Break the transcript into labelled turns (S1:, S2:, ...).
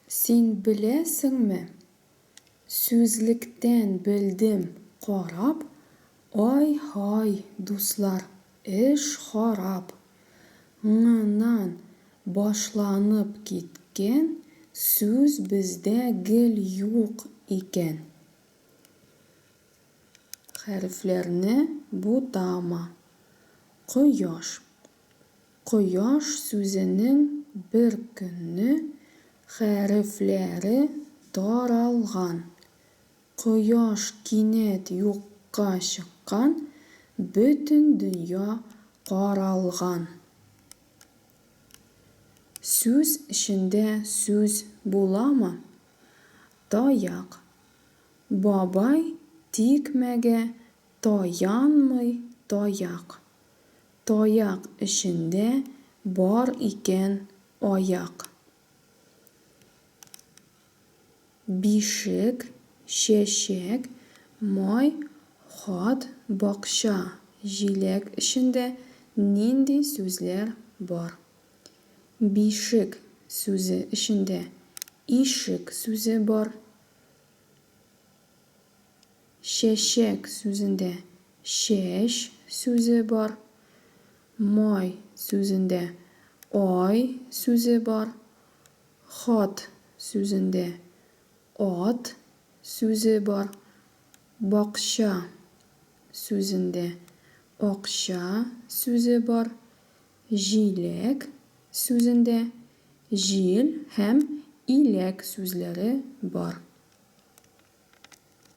S1: Син беләсеңме, сүзлектән белдем карап, ай-һай, дуслар, эш харап. Ң-нан башланып киткән сүз бездә гел юк икән. Хәрефләрне бутама. Кояш. Кояш сүзенең бер көнне хәрефләре таралган. Кояш кинәт юкка чыккан, бөтен дөнья каралган. Сүз эчендә сүз буламы? Таяк. Бабай тикмәгә таянмый таяк. Таяк эчендә бар икән аяк. Бишек, чәчәк, май, хат, бакча, җиләк эчендә нинди сүзләр бар? Бишек сүзе эчендә ишек сүзе бар. Чәчәк сүзендә чәч сүзе бар. Май сүзендә ай сүзе бар. Хат сүзендә ат сүзе бар. Бакча сүзендә акча сүзе бар. Җиләк сүзендә җил һәм иләк сүзләре бар.